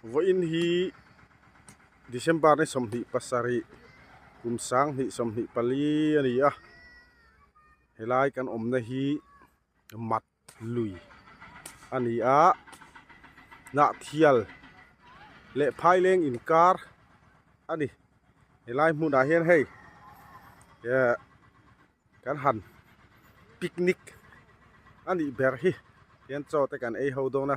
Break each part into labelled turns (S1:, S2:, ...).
S1: Vawiin hi December ni 27 kum 2024 a ni a, helai kan awmna hi mat lui a ni a, Hnahthial leh Phaileng inkar a ni. Helai hmunah hian hei eh kan han picnic a nih ber hi hian chaw te kan ei ho dawn a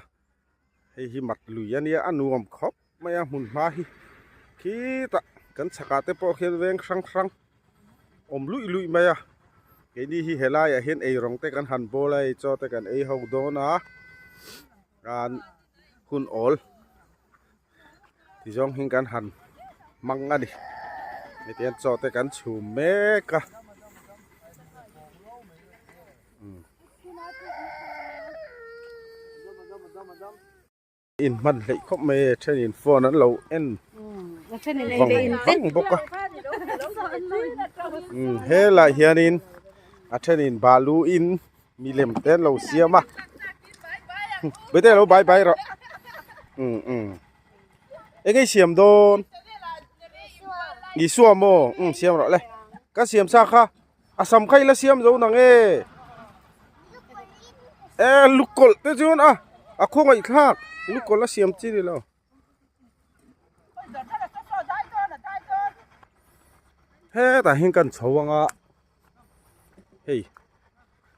S1: hei hi mat lui a nia a nuam khawp mai a hmun hma hi khitah kan chhakah te pawh khian veng hrang hrang awm luih luih mai a keini hi helaiah hian eirawng te kan han bawl a hei chaw te kan ei ho dawn a an hun awl. Tizawng hi kan han hmang a ni hetiang chaw te kan chhum mek a in hman hleih khawp mai e thenin phone an lo en vang vang bawk a helai hianin a thenin balu in Milem te an lo siam a Bete lo bai bai rawh um um eng nge i siam dawn Isua maw um siam rawh le ka siam sa kha a sam kha i la siam zo nang e e lukawlh te chuan a a khawngaih thlak lukawlh a siam chi ni lo. Hetah hian kan chho ang a hei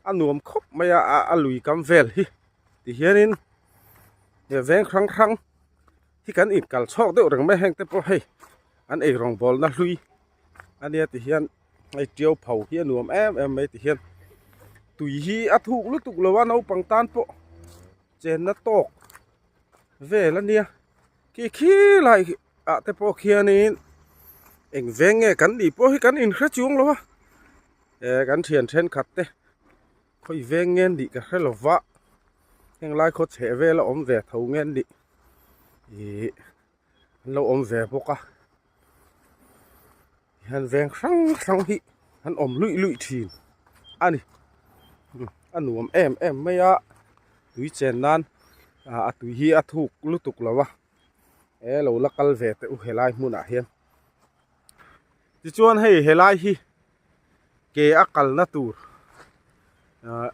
S1: a nuam khawp mai a a lui kam vel hi tihianin he veng hrang hrang hi kan inkal chhawk deuh reng mai heng te pawh hei an eirawng bawlna hlui a nia tihian hei tiau pho hi a nuam em em mai tihian tui hi a thuk lutuk lo a naupang tan pawh chenna tawk. Vel a nia khi khi lai ah te pawh khianin eng veng nge kan nih pawh hi kan inhre chuang lo a eh kan thian thenkhat te khawi veng nge an nih ka hre lo va heng lai khaw chheh vel a awm ve tho nge an nih ih an lo awm ve bawk a hian veng hrang hrang hi an awm luih luih thin a ni a nuam em em mai a tui chen nan ah a tui hi a thuk lutuk lo a e lo la kal ve teh u helai hmunah hian tichuan hei helai hi ke a kalna tur ah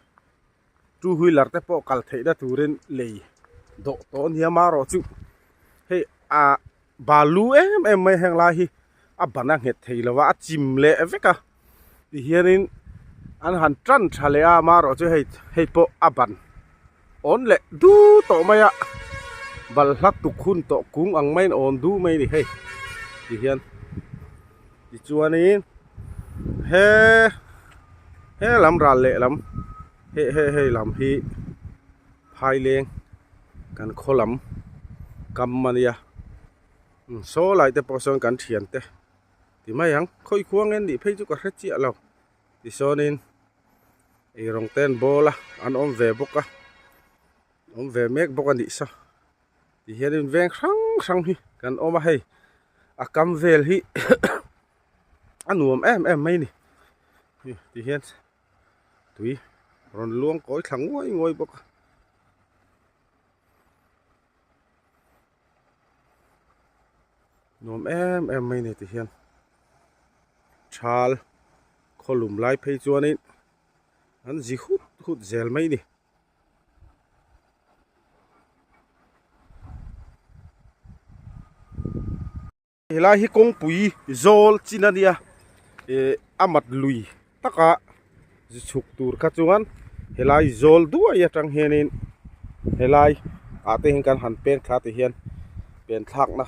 S1: two wheeler te pawh kal theihna turin lei dawh tawh a nia marawh chu hei ah balu em em mai heng lai hi a ban a nghet thei lo a a chim leh vek a tihianin an han tan tha leh a marawh chu hei hei pawh a ban awn leh du tawh mai a balhla tuk hun tawh kung ang maiin awn du mai a ni hei tihian tichuanin he he lam ral leh lam hei hei hei lam hi phaileng kan khaw lam kam a nia saw lai te pawh sawn kan thian te ti mai ang khawi khuang nge nih phei chu ka hre chiah lo tisawnin eirawng te an bawl a an awm ve bawk a awm ve mek bawk a nih saw tihianin veng hrang hrang hi kan awm a hei a kam vel hi a nuam em em mai a ni tihian tui rawn luang kawi thla nguai nguai bawk a. Nuam em em mai ni tihian thal khawlum lai phei chuanin an zi hut hut zel mai ni. Helai hi kawngpui zawl chin a nia eh a mat lui taka zu chhuk tur kha chuan helai zawl duai atang hianin helai ah te hian kan han peng thla ti hian pen thlakna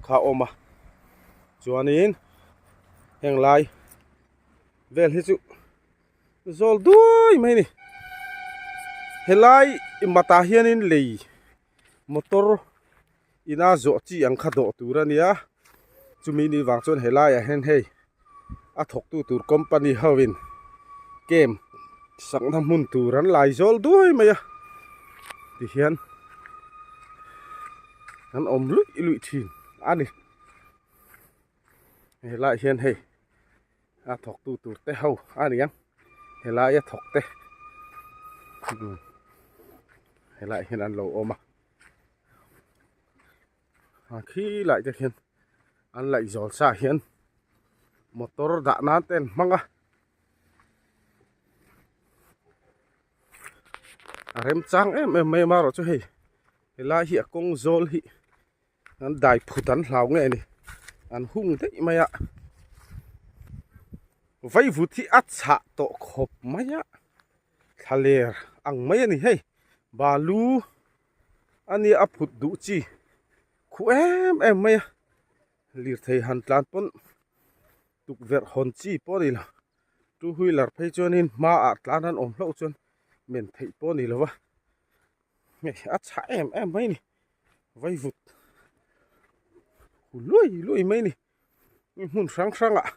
S1: kha a awm a chuanin heng lai vel hi chu zawl duai mai a ni helai matah hianin lei motor ina zawh chi ang kha dawh tur a nia chumi ni vang chuan helaiah hian hei a thawktu tur company ho in camp sakna hmun tur an lai zawl duai mai a tihian an awm luih luih thin a ni helaiah hian hei a thawktu tur te ho a ni ang helai a thawk te helaiah hian an lo awm a. A khi lai te khian an laih zawl sa hian motor dah nan te an hmang a a remchang em em mai amaherawh chu hei helai hi a kawng zawl hi an dai phut an hlau nge ni an hung daih mai a vaivut hi a chhah tawh khawp mai a thlaler ang mai a ni hei balu a nia a phut duh chi khuh em em mai a lirthei han tlan pawn tukverh hawn chi pawh a ni lo two wheeler phei chuanin hmaah tlan an awm hlauh chuan men theih pawh a ni lo va hei a chhah em em mai a ni vaivut hu luai luai mai a ni hmun hrang hrangah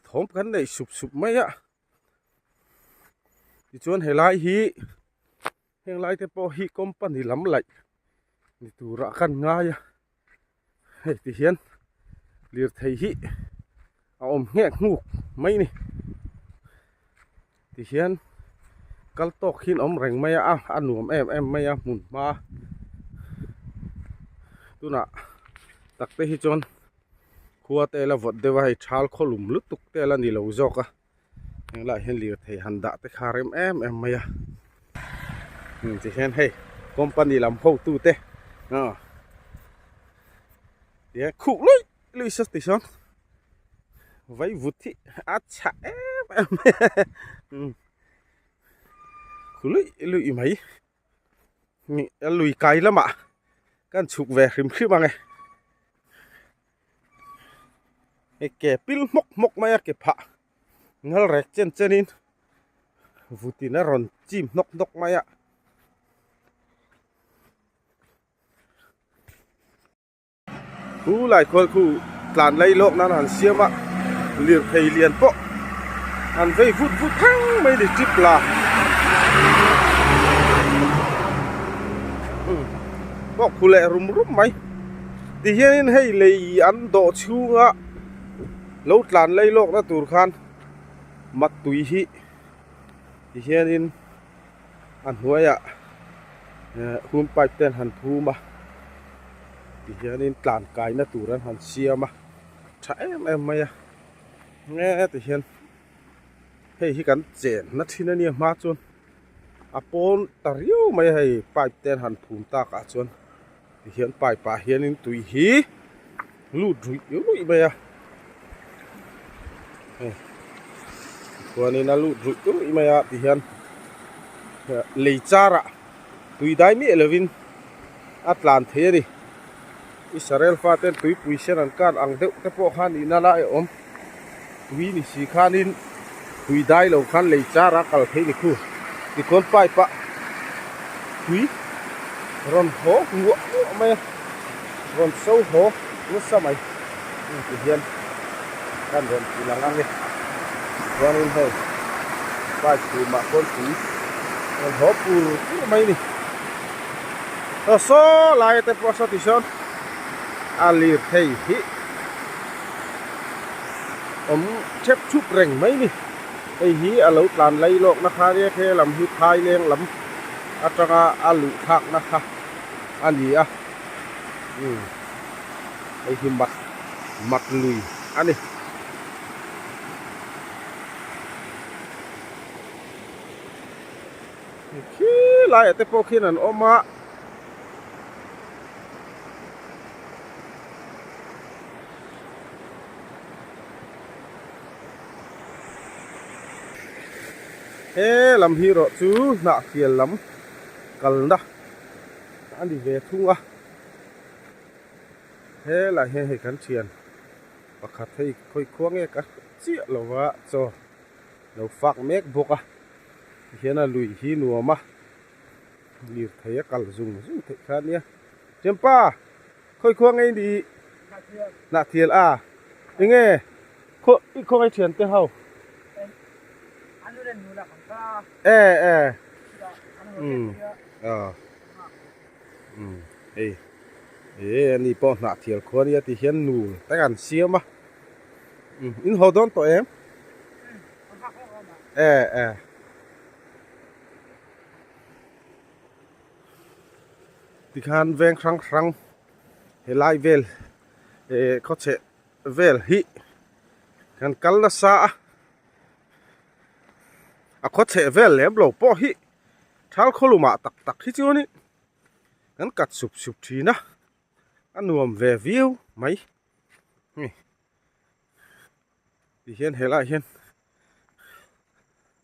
S1: thawm kan neih sup sup mai a tichuan helai hi heng lai te pawh hi company lam laih ni turah kan ngai a hei ti hian lirthei hi a awm nghek nghuk mai a ni ti hian kal tawk hi an awm reng mai a a nuam em em mai a hmun hma tunah tak te hi chuan khua te la vawt deuh a hei thal khawlum lutuk te la ni lo zawk a. Heng lah hian lirthei han dah te kha rem em em mai a ti hian hei company lam hotu te aw tihian khuh luih luih sa ti sawn vaivut hi a chhah em em mai a khuh luih luih mai a lui kai lamah kan chhuk ve hrim hrim ang e. Hei ke pil hmawk hmawk mai a ke phah ngal rek chen chen in vut in a rawn chim hnawk hnawk mai a. Khu lai khual khu tlan lei lawk nan han siam a lirthei lian pawh an vei vut vut reng mai ni trip la pawh khu leh rum rum mai. Ti hianin hei lei an dawh chhunga lo tlan lei lawkna tur khan mat tui hi ti hianin a hnuaiah eh hum pipe te an han phum a ti hianin tlan kaina tur an han siam a tha em em mai a nge ti hian hei hi kan chenna thin a nia hma chuan a pawn ta riau mai a hei pipe te an han phum takah chuan. Tihian pipe ah hianin tui hi lut ruih ruih mai a hei chuanin a lut ruih ruih mai a tihian lei char ah tui dai miah lovin a tlan thei a ni Israel fate tuipui sen an kar ang deuh te pawh khan nihna lai a awm tui ni si khanin tui dai lo khan lei char a kal thei ni khu tikhawn pipe ah tui rawn haw nguah nguah mai a rawn so haw nasa mai heng ti hian kan rawn ti lang ang e chuanin hei pipe tumah khawn tui rawn haw pur pur mai a ni aw saw lai te pawh saw ti sawn a lirthei hi. Awm thep thup reng mai ni. Hei hi a lo tlan lai lawk na kha nia he lam hi phai leng lam atanga a luh thlak na kha a ni a umm hei hi mat mat lui a ni. Khi laiah te pawh khian an awm a. He lam hi erawh chu hnah fial lam kalna a ni ve thung a he lah hian hei kan thian pakhat hei khawi khua nge ka hre chiah lo va chaw lo fak mek bawk a tihian a lui hi nuam a lirthei a kal zung zung theih kha a nia Thianpa Khawi khua ngei ni Hnahthial a enge khaw i khaw ngei thian te ho e e um a um hei e ani pawh Hnahthial khua ania ti hian nul tak an siam a um in haw dawn tawh em e e. Tikhan veng hrang hrang Helai vel eh khawchheh vel hi kan kal nasa a a khawchheh vel lem lo pawh hi thal khawlumah tak tak hi chuanin kan kat sup sup thin a a nuam ve viau mai hei ti hian helaiah hian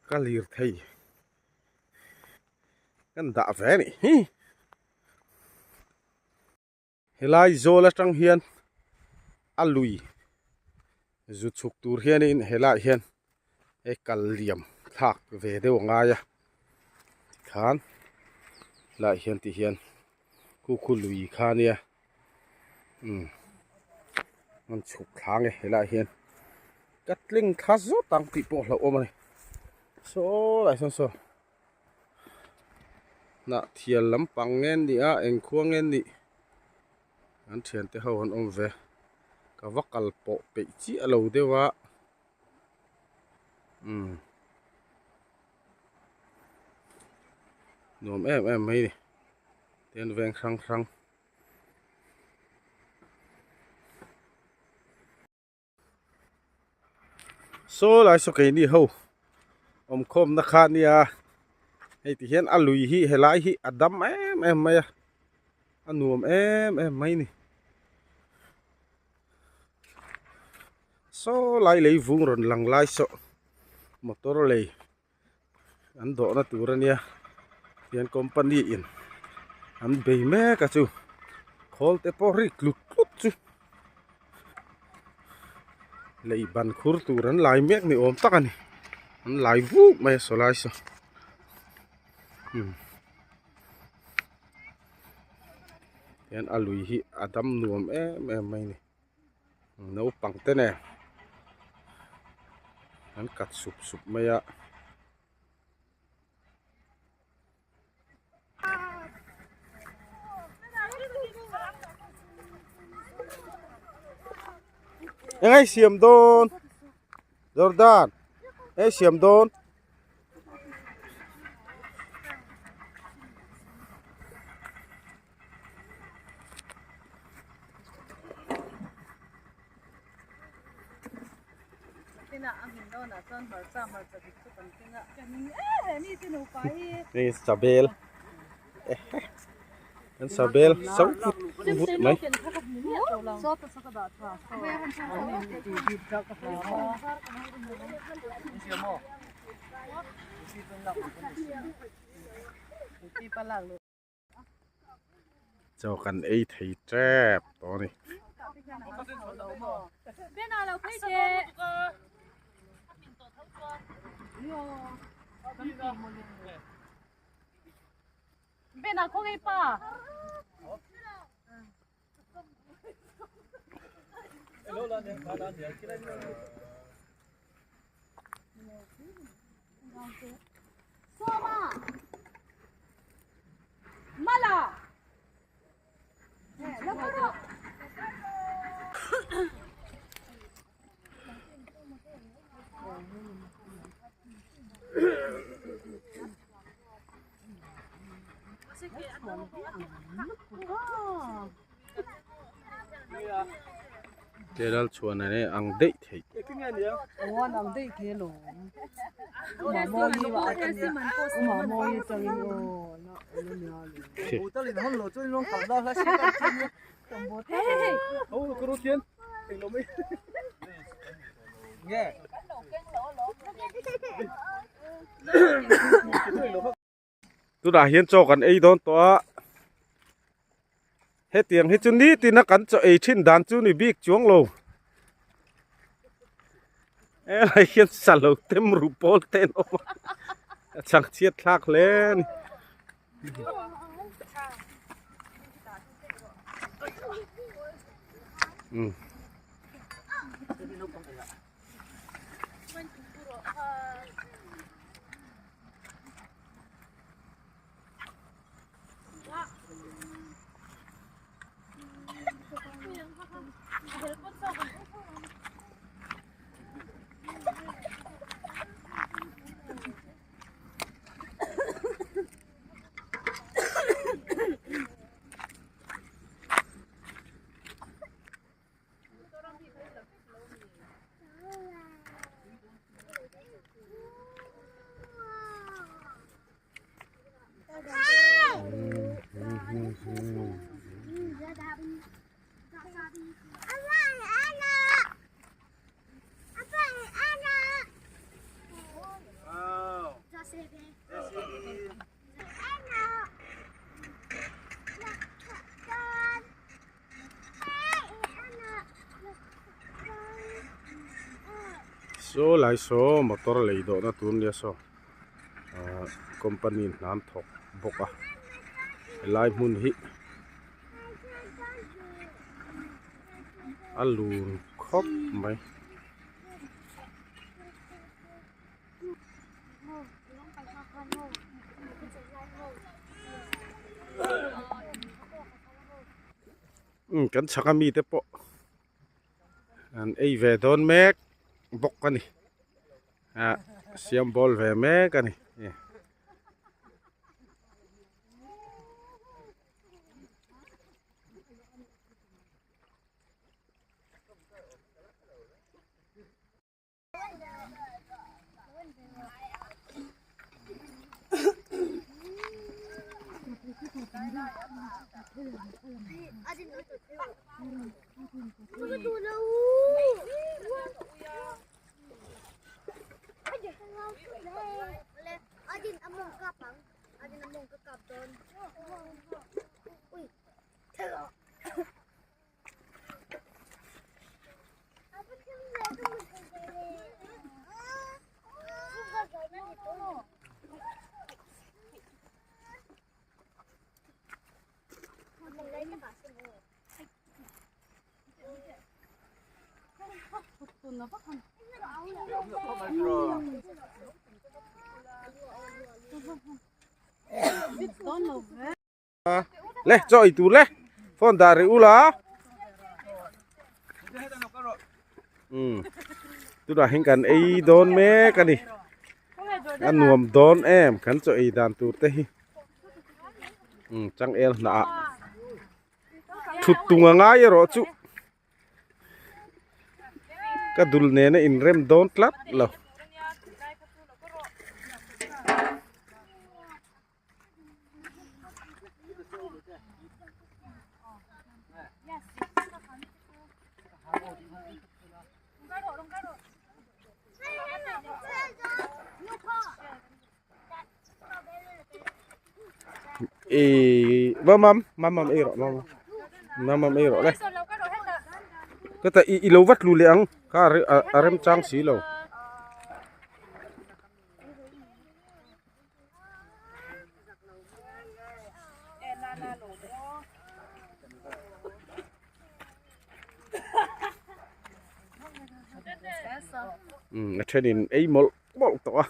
S1: ka lir thei kan dah ve a nih hi. Helai zawl atang hian a lui zu chhuk tur hianin helaiah hian hei kal liam thlak ve deuh a ngai a tikhan helaiah hian ti hian khu khu lui kha ania umm an chhuk thla nge helaiah hian ka tling thla zawt ang tih pawh hlauhawm a ni saw lai sawn saw. Hnah thial lampang nge an nih a eng khua nge an nih an thiante ho an awm ve ka va kal pawh peih chiah lo deuh a umm nuam em em mai a ni tin veng hrang hrang. Saw lai saw keini ho awmkhawmna kha ania hei ti hian a lui hi helai hi a dam em em mai a a nuam em em mai a ni saw lai lei vung rawn lang lai saw motor lei an dawhna tur ania tihian company in an bei mek a chu khawl te pawh rik tlut tlut chu lei ban khur tur an lai mek ni awm tak a ni an lai vuk mai a saw lai saw umm tihian a lui hi a dam nuam em em mai a ni. Naupang te nen an kat sup sup mai a. Eng ai siam dawn Jordan eng ai siam dawn. Hei sabel an sabel so vut vut mai. Chaw kan ei thei tep tawh a ni. Keral chhuan a ang daih theih. Tunah hian chaw kan ei dawn tawh a hetiang hi chu nitin a kan chaw ei thin dan chu ni bik chuang lo helai hian sa lo tem ru pawl te an awm a a chhangchhiat thlak hle a ni. Saw lai saw motor lei dawhna tur nia saw ahh company in hna an thawk bawk a helai hmun hi a lun khawp mai. Umm kan chhak ami te pawh an ei ve dawn mek bawk a ni ah siam bawl ve mek a ni. Le chaw ei tur le phone dah rih ula um tunah hian kan ei dawn mek a ni a nuam dawn em kan chaw ei dan tur te hi um changel hnah ah thut tung a ngai erawh chu ka dul nena inrem dawn tlat lo. Ih mam mam mam mam ei rawh mam mam mam ei rawh le ka ta i lo vat lu leh ang kha a rem chang si lo. Umm a thenin ei mawlh mawlh tawh a.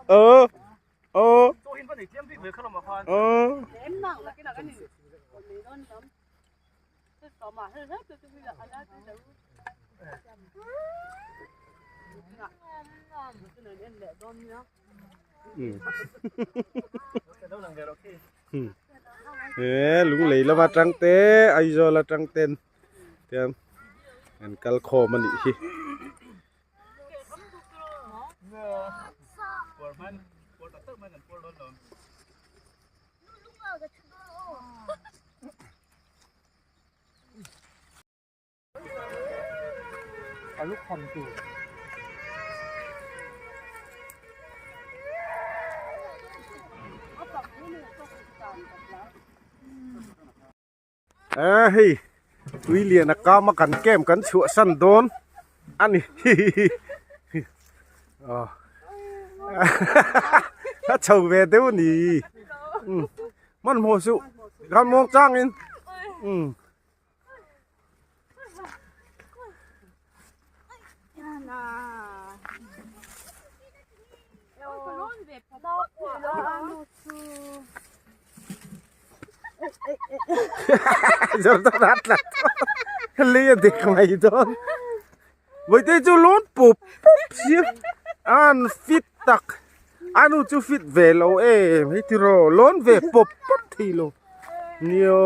S1: Ờ ờ ờ. He lunglei lama tang te Aizawl atang ten tian an kal khawm a nih hi. A hei tui lian a kam a kan camp kan chhuah san dawn a ni aw a chho ve deuh a ni hmanhmawh suh rammuang changin umm. Lei a dek mai dawn Vawite chu lawn pup pup si an fit tak a nu chu fit ve lo em hei tiraw lawn ve pawp pawp thei lo nia.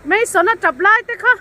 S2: Mason a tap lai te kha.